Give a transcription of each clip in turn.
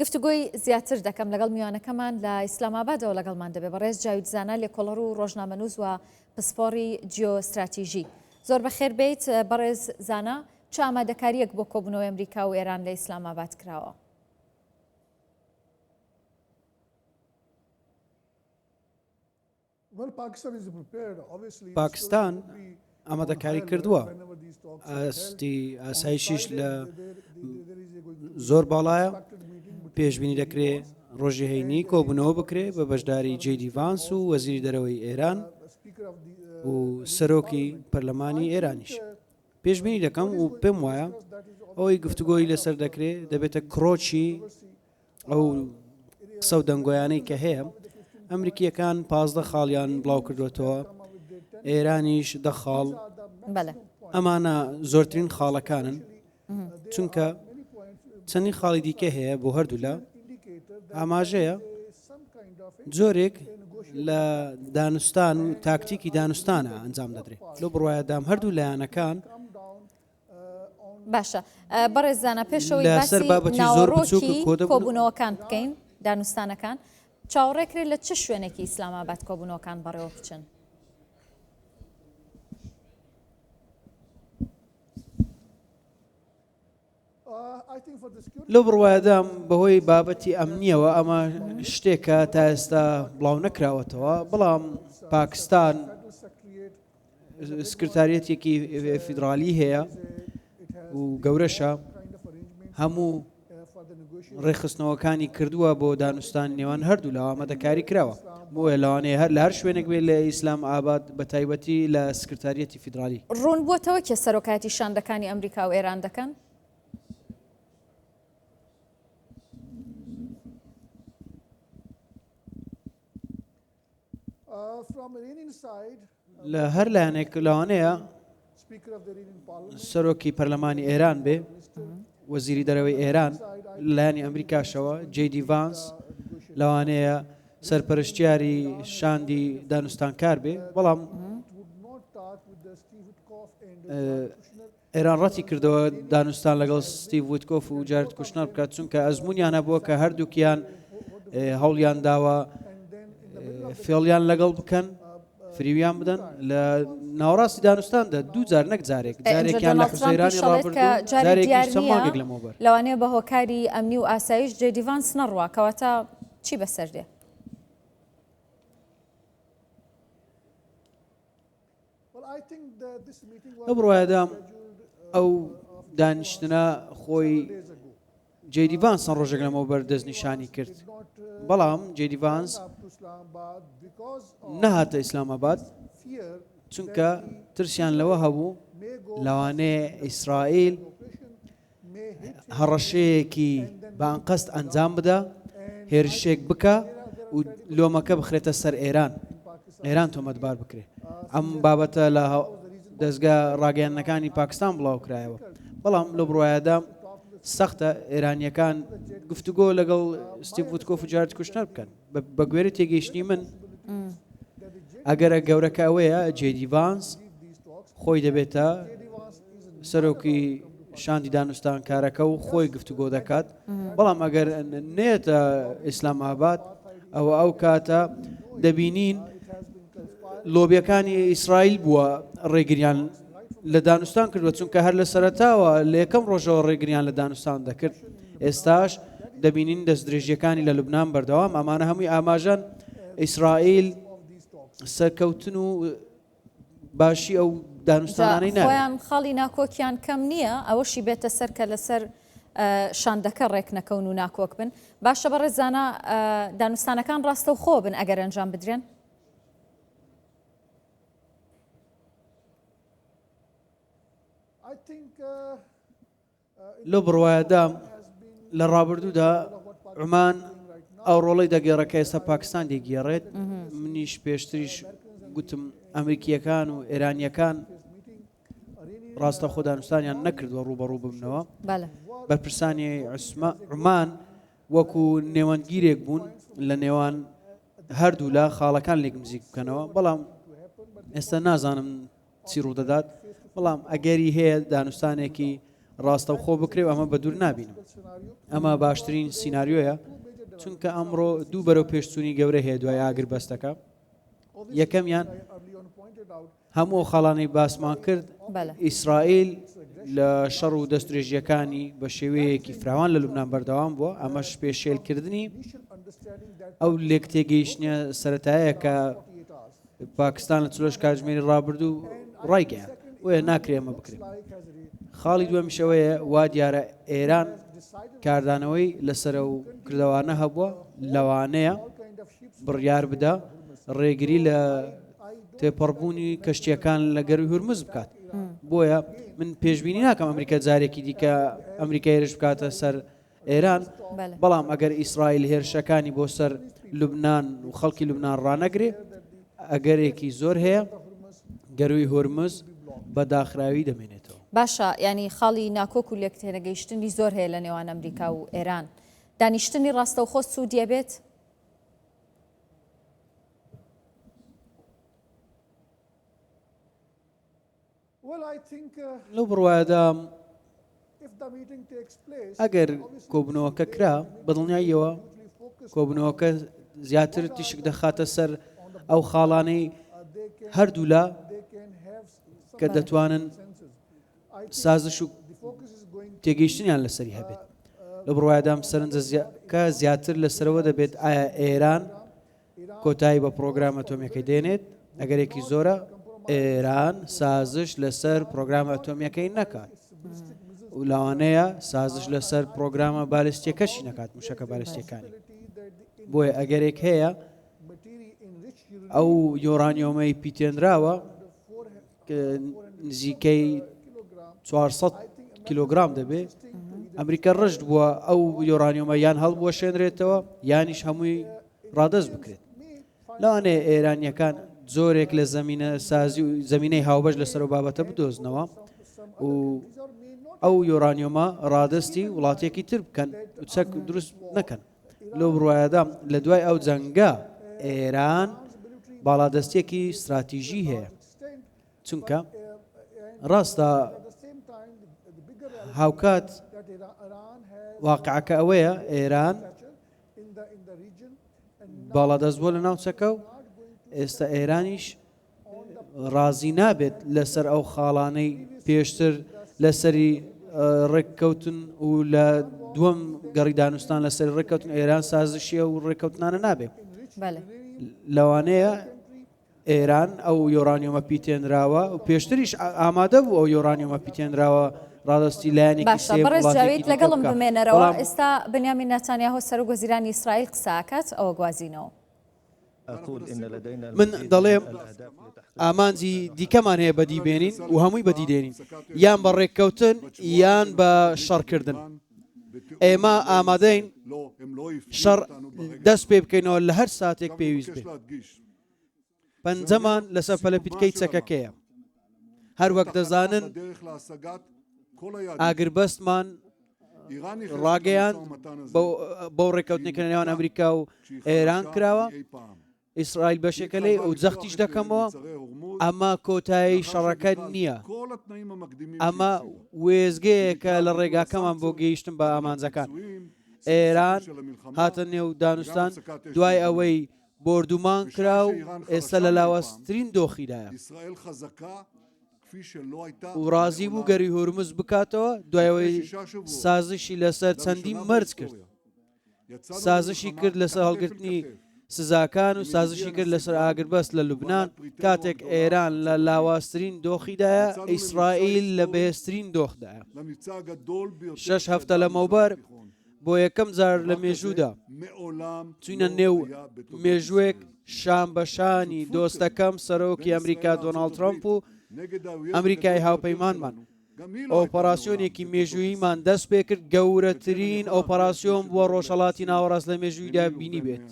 گفتوگۆی زیاتر دەکەم لەگەڵ میوانەکەمان لە ئیسلامئابادەوە لەگەڵمان دەبێ بەڕێز جاوید زانا لێکۆڵەر و ڕۆژنامەنووس و پسپۆڕی جیۆستراتیژی. زۆر بەخێر بێیت بەڕێز زانا، چ ئامادەکارییەک بۆ کۆبوونەوەی ئەمریکا و ئێران لە ئیسلامئاباد کراوە؟ پاکستان ئامادەکاری کردووە ئاستی ئاسایشیش لە زۆر باڵایە پێشبینی دەکرێ ڕۆژی هەینی کۆبوونەوە بکرێ بە بەشداری جەیدی ڤانس و وەزیری دەرەوەی ئێران و سەرۆکی پەرلەمانی ئێرانیش. پێشبینی دەکەم و پێم وایە ئەوەی گفتوگۆی لەسەر دەکرێ دەبێتە کرۆچی ئەو قسە و دەنگۆیانەی کە هەیە ئەمریکیەکان 15 خاڵیان بڵاو کردوێتەوە ئێرانیش دە خاڵ ئەمانە زۆرترین خاڵەکانن چونکە چەندین خاڵی دیکە هەیە بۆ هەردوولا ئاماژەیە جۆرێک لە دانوستان و تاکتیکی دانوستانە ئەنجام دەدرێت لەو بڕواایەدام هەردوو لایەنەکان باشە بەڕێز زانا پێشەوەی باسی ناوەڕۆکی کۆبوونەوەکان بکەین دانوستانەکان چاوەڕێکرێت لە چ شوێنێکی ئیسلاماباد کۆبوونەوەکان بەڕێوە بچن؟ لەو بڕوایەدام بەهۆی بابەتی ئەمنیەوە ئەمە شتێکە تا ئێستا بڵاو نەکراوەتەوە بەڵام پاکستان سکرتاریەتێکی فیدرالی هەیە و گەورەشە هەموو ڕێکخستنەوەکانی کردووە بۆ دانوستان نێوان هەردوو لە ئامادەکاری کراوە بۆیە لەوانەیە هەر لە هەر شوێنێک بێت لە ئیسلام ئاباد بە تایبەتی لە سکرتاریەتی فیدرالی. ڕوون بووەتەوە کێ سەرۆکایەتی شاندەکانی ئەمریکا و ئێران دەکەن؟ لە هەر لایەنێک لەوانەیە سەرۆکی پەرلەمانی ئێران بێ وەزیری دەرەوەی ئێران لایەنی ئەمریکاشەوە جیدی ڤانس لەوانەیە سەرپەرشتیاری شاندی دانوستانکار بێ بەڵام ئێران ڕەتی کردەوە دانوستان لەگەڵ ستیڤ ویتکۆف و جارد کوشنەر بکات، چونکە ئەزموونیان هەبووە کە هەردووکیان هەوڵیان داوە فێڵیان لەگەڵ بکەن فریویان بدەن لە ناوەڕاستی دانوستاندا دوو جار نەک جارێک جارێکیان لە حوزەیرانی ڕابردوو جارێکیش چەند مانگێک لەمەوبەر. لەوانەیە بە هۆکاری ئەمنی و ئاسایش جەی دی ڤانس نەڕوا، کەواتە چی بەسەر دێ؟ لەو بڕوایەدام ئەو دانیشتنە خۆی جەیدی ڤانس چەند ڕۆژێک لەمەوبەر دەستنیشانی کرد بەڵام جەیدی ڤانس نەهاتە ئیسلاماباد چونکە ترسیان لەوە هەبوو لەوانەیە ئیسرائیل هەڕەشەیەکی بە ئەنقەست ئەنجام بدا، هێرشێک بکا و لۆمەکە بخرێتە سەر ئێران، ئێران تۆمەتبار بکرێ. ئەم بابەتە لە دەزگا ڕاگەیاندنەکانی پاکستان بڵاوکرایەوە. بەڵام لەو بڕوایەدام سەختە ئێرانییەکان گفتوگۆ لەگەڵ ستیڤ وتکۆف و جارد کوشنەر بکەن. بە گوێرەی تێگەیشتنی من ئەگەرە گەورەکە ئەوەیە جێدی ڤانس خۆی دەبێتە سەرۆکی شاندی دانوستانکارەکە و خۆی گفتوگۆ دەکات بەڵام ئەگەر نێتە ئیسلام ئاباد ئەوە ئەو کاتە دەبینین لۆبیەکانی ئیسرائیل بووە ڕێگریان لە دانوستان کردووە چونکە هەر لە سەرەتاوە لە یەکەم ڕۆژەوە ڕێگریان لە دانوستان دەکرد ئێستاش دەبینین دەستدرێژیەکانی لە لوبناان بەردەوام ئەمانە هەمووی ئاماژەن ئیسرائیل سەرکەوتن و باشی ئەو دانوستانانەی ناوێت. خۆیان خاڵی ناکۆکیان کەم نییە ئەوەشی بێتە سەر کە لەسەر شاندەکە ڕێک نەکەون و ناکۆک بن باشە بەڕێز زانا دانوستانەکان ڕاستەوخۆ بن ئەگەر ئەنجام بدرێن؟ لەو بڕوایەدام لە ڕابردوودا عومان ئەو ڕۆڵەی دەگێڕێت کە ئێستا پاکستان دەیگێڕێت، منیش پێشتریش گوتم ئەمریکییەکان و ئێرانییەکان ڕاستەوخۆ دانوستانیان نەکردووە ڕووبەڕوو ببنەوە. بەرپرسانی عومان وەکو نێوەندگیرێک بوون لە نێوان هەردوولا خاڵەکان لێک نزیک بکەنەوە، بەڵام ئێستا نازانم چی ڕوودەدات، بەڵام ئەگەری هەیە دانوستانێکی. ڕاستەوخۆ بکرێ و ئەمە بە دوور نابینم. ئەمە باشترین سیناریۆیە، چونکە ئەمڕۆ دوو بەرەو پێشچوونی گەورە هەیە دوای ئاگربەستەکە. یەکەمیان هەموو ئەو خاڵانەی باسمان کرد، ئیسرائیل لە شەڕ و دەستدرێژییەکانی بە شێوەیەکی فراوان لە لوبنان بەردەوام بووە، ئەمەش پێشێلکردنی ئەو لێکتێگەیشتنە سەرەتایە کە پاکستان لە 48 کاتژمێری ڕابردوو ڕایگەیاند. بۆیە ناکرێ ئەمە بکرێت. خاڵی دووەمیش ئەوەیە وا دیارە ئێران کاردانەوەی لەسەر ئەو کردەوانە هەبووە، لەوانەیە بڕیار بدا ڕێگری لە تێپەڕبوونی کەشتییەکان لە گەرووی هورمز بکات. بۆیە من پێشبینی ناکەم ئەمریکا جارێکی دیکە ئەمریکا هێرش بکاتە سەر ئێران، بەڵام ئەگەر ئیسرائیل هێرشەکانی بۆ سەر لوبنان و خەڵکی لوبنان ڕانەگرێ، ئەگەرێکی زۆر هەیە گەرووی هورمز بە داخراوی دەمێنێتەوە. باشە یانی خاڵی ناکۆک و لێکتێنەگەیشتنی زۆر هەیە لە نێوان ئەمریکا و ئێران. دانیشتنی ڕاستەوخۆ سوودی ئەبێت؟ لەو بڕوایەدام ئەگەر کۆبوونەوەکە کرا، بەدڵنیاییەوە کۆبوونەوەکە زیاتر تیشک دەخاتە سەر ئەو خاڵانەی هەردوولا کە دەتوانن سازش و تێگەیشتنیان لەسەری هەبێت. لەو بڕوایەدام سەرنجەکە زیاتر لەسەرەوە دەبێت ئایا ئێران کۆتایی بە پڕۆگرامە ئەتۆمییەکەی دێنێت، ئەگەرێکی زۆرە ئێران سازش لەسەر پڕۆگرامە ئەتۆمییەکەی نەکات و لەوانەیە سازش لەسەر پڕۆگرامە بالستیەکەشی نەکات موشەکە بالستیەکانی. بۆیە ئەگەرێک هەیە ئەو یۆرانیۆمەی پیتێنراوە نزیکەی 400 کیلۆگرام دەبێت ئەمریکا ڕشت بووە ئەو یۆرانیۆمە یان هەڵبوەشێنرێتەوە یانیش هەمووی ڕادەست بکرێت لەوانەیە ئێرانیەکان جۆرێک لە زمینە سازی و زمینەی هاوبەش لەسەر و بابەتە بدۆزنەوە و ئەو یۆرانیۆمە ڕادستی وڵاتێکی تر بکەن و چەک دروست نەکەن لەو بڕوایەدام لە دوای ئەو جەنگە ئێران باڵادەستیەکی ستراتیژی هەیە چونکە ڕاستە هاوکات واقعەکە ئەوەیە ئێران باڵادەست بووە لە ناوچەکە و ئێستا ئێرانیش ڕازی نابێت لەسەر ئەو خاڵانەی پێشتر لەسەری ڕێککەوتن و لە دووەم گەڕی دانوستان لەسەر ڕێککەوتن ئێران سازشیە و ڕێککەوتنانە نابێت لەوانەیە ئێران ئەو یۆرانیۆمە پیتێنراوە و پێشتریش ئامادە بوو ئەو یۆرانیۆمە پیتێنراوە ڕادەستی لایەنێکی باشە سێیەم بەڕێز وڵاتێکی جاوید دیکە لەگەڵم بکا بمێنەرەوە بەڵام ئێستا بنیامین ناتانیاهۆ سەرۆک وەزیرانی ئیسرائیل قسە ئەکات ئەوە گوازینەوە. من دەڵێم ئامانجی دیکەمان هەیە بەدی بێنین و هەمووی بەدی دێنین یان بە ڕێککەوتن یان بە شەڕکردن ئێمە ئامادەین شەڕ دەست پێ بکەینەوە لە هەر ساتێک پێویست بێت. پەنجەمان لەسەر پەلەپیتکەی چەکەکەیە. هەروەک دەزانن ئاگربەستمان ڕاگەیاند بەو ڕێککەوتنێک لە نێوان ئەمریکا و ئێران کراوە. ئیسرائیل بەشێکە لێی و جەختیش دەکەمەوە ئەمە کۆتایی شەڕەکە نییە، ئەمە وێستگەیەکە لە ڕێگاکەمان بۆ گەیشتن بە ئامانجەکان. ئێران هاتە نێو دانوستان دوای ئەوەی بۆردومان کرا و ئێستا لە لاوازترین دۆخیدایە و ڕازی بوو گەروی هورمز بکاتەوە دوای ئەوەی سازشی لەسەر چەندین مەرج کرد. سازشی کرد لەسەر هەڵگرتنی سزاکان و سازشی کرد لەسەر ئاگربەست لە لوبناان کاتێک ئێران لە لاوازترین دۆخیدایە ئیسرائیل لە بەهێزترین دۆخدایە شەش هەفتە لەمەوبەر بۆ یەکەم جار لە مێژوودا چوینە نێو مێژووێک شان بە شانی دۆستەکەم سەرۆکی ئەمریکا دۆناڵد ترەمپ و ئەمریکای هاوپەیمانمان ئۆپەراسیۆنێکی مێژووییمان دەست پێکرد، گەورەترین ئۆپەراسیۆن بووە ڕۆژهەڵاتی ناوەڕاست لە مێژوویدا بینیبێت.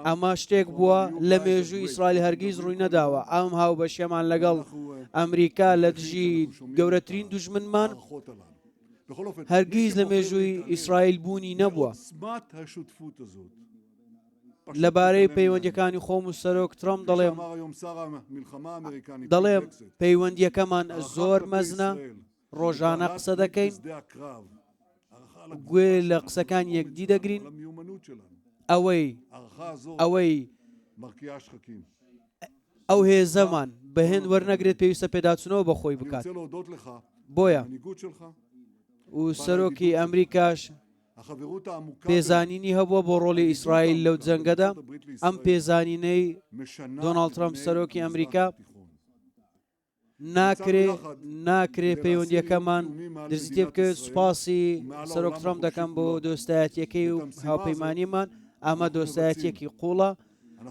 ئەمە شتێک بووە لە مێژووی ئیسرائیل هەرگیز ڕووی نەداوە. ئەم هاوبەشیەمان لەگەڵ ئەمریکا لە دژی گەورەترین دوژمنمان هەرگیز لە مێژووی ئیسرائیل بوونی نەبووە. لەبارەی پەیوەندیەکانی خۆم و سەرۆک ترەمپ دەڵێم دەڵێم پەیوەندیەکەمان زۆر مەزنە. ڕۆژانە قسە دەکەین، گوێ لە قسەکانی یەکدی دەگرین، ئەوەی ئەوەی ئەو هێزەمان بە هێند وەرنەگرێت پێویستە پێداچوونەوە بە خۆی بکات. بۆیە و سەرۆکی ئەمریکاش پێزانینی هەبووە بۆ ڕۆڵی ئیسرائیل لەو جەنگەدا، ئەم پێزانینەی دۆناڵد ترەمپ سەرۆکی ئەمریکا ناکرێ ناکرێ پەیوەندیەکەمان درزی تێبکەوێت سوپاسی سەرۆک ترەمپ دەکەم بۆ دۆستایەتیەکەی و هاوپەیمانیمان ئەمە دۆستایەتیەکی قوڵە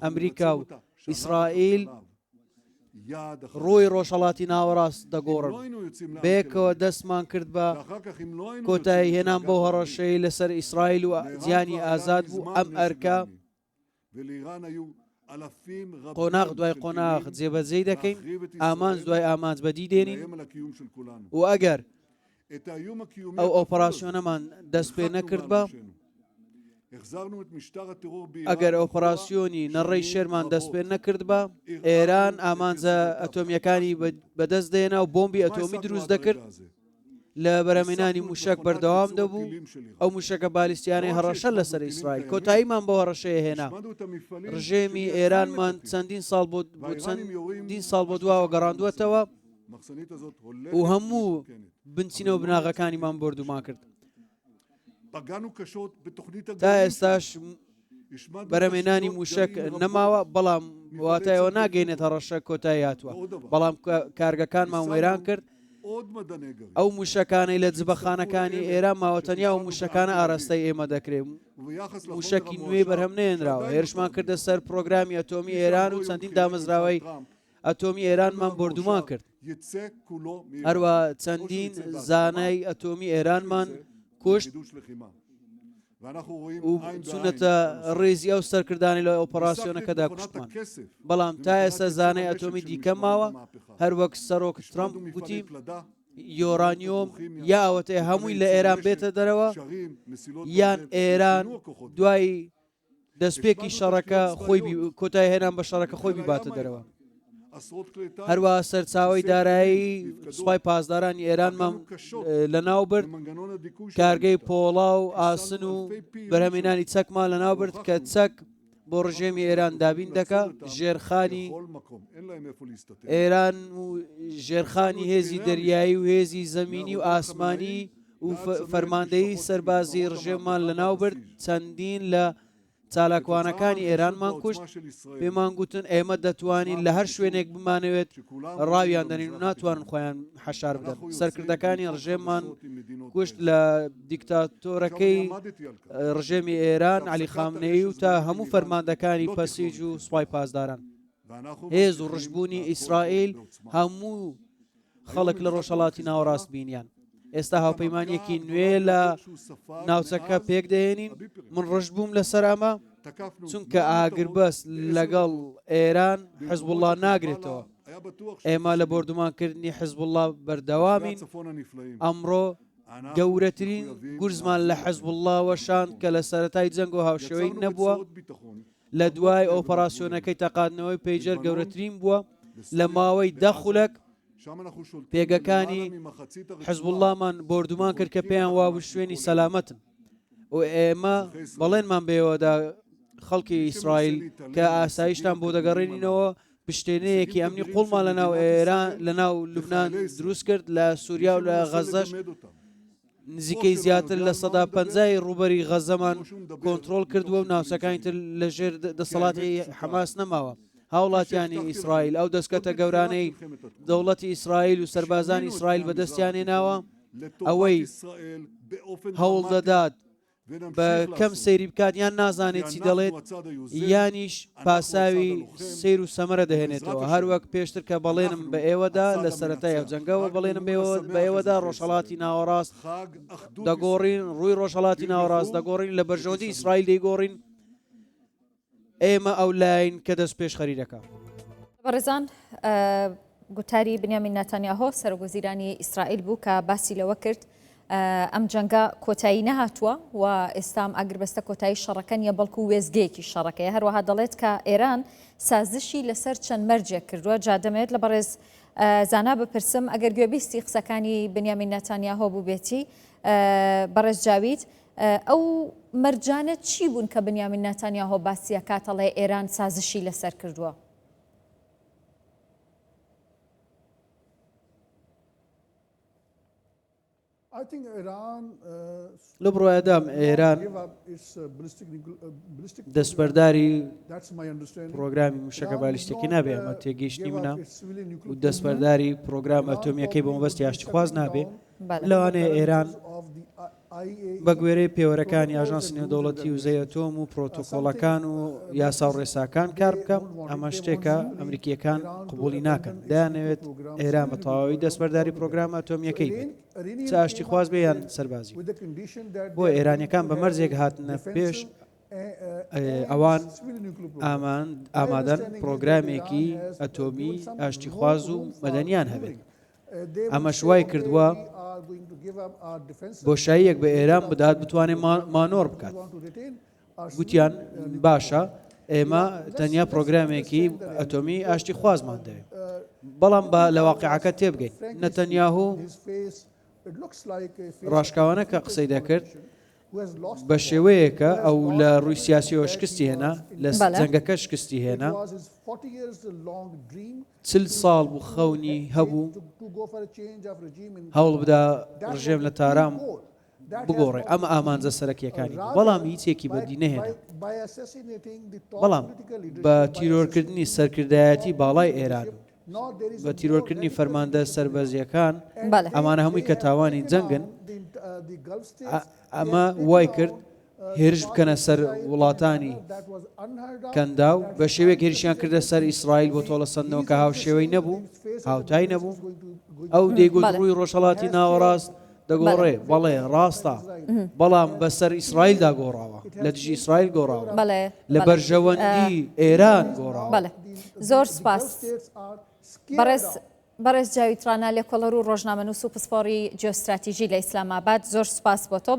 ئەمریکا و ئیسرائیل ڕووی ڕۆژهەڵاتی ناوەڕاست دەگۆڕن. بەیەکەوە دەستمان کرد بە کۆتایی هێنان بەو هەڕەشەی لەسەر ئیسرائیل و جیهانی ئازاد بوو، ئەم ئەرکە قۆناغ دوای قۆناغ جێبەجێی دەکەین، ئامانج دوای ئامانج بەدی دێنین و ئەگەر ئەو ئۆپەراسیۆنەمان دەست پێ نەکردبا، ئەگەر ئۆپەراسیۆنی نەڕەی شێرمان دەست پێ نەکردبا، ئێران ئامانجە ئەتۆمییەکانی بەدەست دەهێنا و بۆمبی ئەتۆمی دروست دەکرد، لە بەرهەمهێنانی مووشەک بەردەوام دەبوو، ئەو مووشەکە بالیستیانەی هەڕەشە لەسەر ئیسرائیل، کۆتاییمان بەو هەڕەشەیە هێنا. ڕژێمی ئێرانمان چەندین ساڵ بۆ چەندین ساڵ بۆ دواوە گەڕاندووەتەوە. و هەموو بنچینە و بناغەکانیمان بۆردومان کرد. تا ئێستاش بەرەمێنانی موشک نەماوە بەڵام واتایەوە ناگەینێت هەڕەشە کۆتایی هاتووە بەڵام کارگەکانمان وێران کرد ئەو موشەکانەی لە جبەخانەکانی ئێران ماوە تەنیا و موشەکانە ئاراستەی ئێمە دەکرێت موشکی نوێی بەرهەم نێنراوە هێرشمان کردە سەر پرۆگرامی ئەتۆمی ئێران و چەندین دامەزراوەی ئەتۆمی ئێرانمان بۆردومان کرد. هەروە چەندین زانای ئەتۆمی ئێرانمان کوشت و چونەتە ڕێزی ئەو سەرکردانی لە ئۆپەراسیۆنەکەدا کوشتمان. بەڵام تا ئێستا زانای ئەتۆمی دیکە ماوە، هەروەک سەرۆک ترەمپ گوتی یۆرانیۆم یا ئەوەتەی هەمووی لە ئێران بێتە دەرەوە یان ئێران دوای دەستپێکی شەڕەکە خۆی کۆتای هێنان بە شەڕەکە خۆی بیباتە دەرەوە. هەروە سەرچاوی دارایی سوپای پاسدارانی ئێرانمان لەناو برد کارگەی پۆڵا و ئاسن و بەرهەمێنانی چەکمان لەناو برد کە چەک بۆ ڕژێمی ئێران دابین دەکا ژێرخانی ئێران و ژێرخانی هێزی دەریایی و هێزی زەمینی و ئاسمانی و فەرماندەیی سەربازی ڕژێممان لەناو برد، چەندین لە چالاکوانەکانی ئێرانمان کوشت، پێمان گوتن ئێمە دەتوانین لە هەر شوێنێک بمانەوێت ڕاویان دەنین و ناتوانن خۆیان حەشار بدەن. سەرکردەکانی ڕژێممان کوشت لە دیکتاتۆرەکەی ڕژێمی ئێران عەلی خامنەیی و تا هەموو فەرماندەکانی پەسیج و سوپای پاسداران. هێز و ڕژبوونی ئیسرائیل هەموو خەڵک لە ڕۆژهەڵاتی ناوەڕاست بینیان. ئێستا هاوپەیمانیەکی نوێ لە ناوچەکە پێک دەهێنین، من ڕژد بووم لەسەر ئەمە، چونکە ئاگربەست لەگەڵ ئێران حزبوڵڵا ناگرێتەوە. ئێمە لە بۆردومانکردنی حزبوڵڵا بەردەوامین، ئەمڕۆ گەورەترین گورزمان لە حزبوڵڵا وەشاند کە لە سەرەتای جەنگەوە هاوشێوەی نەبووە. لە دوای ئۆپەراسیۆنەکەی تەقاندنەوەی پەیجەر گەورەترین بووە لە ماوەی دە خولەک پێگەکانی حزبوڵڵامان بۆردومان کرد کە پێیان وابوو شوێنی سەلامەتن و ئێمە بەڵێنمان بێوەدا خەڵکی ئیسرائیل کە ئاسایشتان بۆ دەگەڕێنینەوە پشتێنەیەکی ئەمنی قوڵمان لە ناو ئێران لە ناو لوبناان دروست کرد لە سووریا و لە غەزەش نزیکەی زیاتر 50% ڕووبەری غەزەمان کۆنترۆڵ کردووە و ناوچەکانی تر لەژێر دەسەڵاتی حەماس نەماوە. هاوڵاتیانی ئیسرائیل ئەو دەستکەتە گەورانەی دەوڵەتی ئیسرائیل و سەربازانی ئیسرائیل بەدەستیان هێناوە، ئەوەی هەوڵ دەدات بە کەم سەیری بکات یان نازانێت چی دەڵێت یانیش پاساوی سەیر و سەمەرە دەهێنێتەوە هەروەک پێشتر کە بەڵێنم بە ئێوەدا لە سەرەتای ئەو جەنگەوە بەڵێنم بە ئێوەدا ڕۆژهەڵاتی ناوەڕاست دەگۆڕین ڕووی ڕۆژهەڵاتی ناوەڕاست دەگۆڕین لە بەرژەوەندی ئیسرائیل دەیگۆڕین ئێمە ئەو لاین کە دەست پێشخەری دەکا. بەڕێزان گوتاری بنیامین ناتانیاهۆ سەرۆکوەزیرانی ئیسرائیل بوو کە باسی لەوە کرد ئەم جەنگە کۆتایی نەهاتووە و ئێستام ئاگربەستە کۆتایی شەڕەکە نییە بەڵکو وێزگەیەکی شەڕەکەیە هەروەها دەڵێت کە ئێران سازشی لەسەر چەند مەرجێک کردووە جا دەمەوێت لە بەڕێز. زانا بپرسم ئەگەر گوێبیستی قسەکانی بنیامین ناتانیاهۆ بووبێتی بەڕێز جاوید ئەو مەرجانە چی بوون کە بنیامین ناتانیاهۆ باسی ئەکات ئەڵێ ئێران سازشی لەسەر کردووە؟ لە بڕوایەدام ئێران دەستبەرداری پرۆگرامی موشەکە بالیستیەکەی نابێ ئەمە تێگەیشتنی منە و دەستبەرداری پرۆگرام ئەتۆمیەکەی بۆ مەبەستی ئاشتیخواز نابێ لەوانەیە ئێران بە گوێرەی پێوەرەکانی ئاژانسی نێودەوڵەتی وزەی ئەتۆم و پرۆتۆکۆڵەکان و یاسا و ڕێساکان کار بکە، ئەمە شتێکە ئەمریکییەکان قبوڵی ناکەن، دەیانەوێت ئێران بە تەواوی دەستبەرداری پرۆگرامە ئەتۆمییەکەی بێت، چ ئاشتیخواز بێ یان سەربازی. بۆیە ئێرانییەکان بە مەرجێک هاتنە پێش ئەوان ئامادەن پرۆگرامێکی ئەتۆمی ئاشتیخواز و مەدەنیان هەبێت. ئەمەش وای کردووە بۆشاییەک بە ئێران بدات بتوانێت مانۆڕ بکات. گوتیان باشە ئێمە تەنیا پرۆگرامێکی ئەتۆمی ئاشتی خوازمان دەوێت. بەڵام بە لە واقعەکە تێبگەین نەتەنیاهو ڕاشکاوانە کە قسەی دەکرد بە شێوەیەکە ئەو لە ڕووی سیاسیەوە شکستی هێنا لە جەنگەکە شکستی هێنا چل ساڵ بوو خەونی هەبوو هەوڵ بدا ڕژێم لە تاران بگۆڕێ ئەمە ئامانجە سەرەکیەکانی بوو بەڵام هیچێکی بەدی نەهێنا بەڵام بە تیرۆرکردنی سەرکردایەتی باڵای ئێران بە تیرۆرکردنی فەرماندە سەربەزیەکان ئەمانە هەمووی کە تاوانی جەنگن ئەمە وای کرد هێرش بکەنە سەر وڵاتانی کەنداو، بە شێوەیەک هێرشیان کردە سەر ئیسرائیل بۆ تۆڵەسەندنەوە کە هاوشێوەی نەبوو، هاوتای نەبوو. ئەو دەیگوت ڕووی ڕۆژهەڵاتی ناوەڕاست دەگۆڕێ، بەڵێ ڕاستە، بەڵام بەسەر ئیسرائیلدا گۆڕاوە، لە دژی ئیسرائیل گۆڕاوە، لە بەرژەوەندی ئێران گۆڕاوە. زۆر سوپاس بەڕێز بەڕێز جاوید ڕانا لێکۆڵەر و ڕۆژنامەنووس و پسپۆڕی جیۆستراتیژی لە ئیسلامئاباد، زۆر سوپاس بۆ تۆ.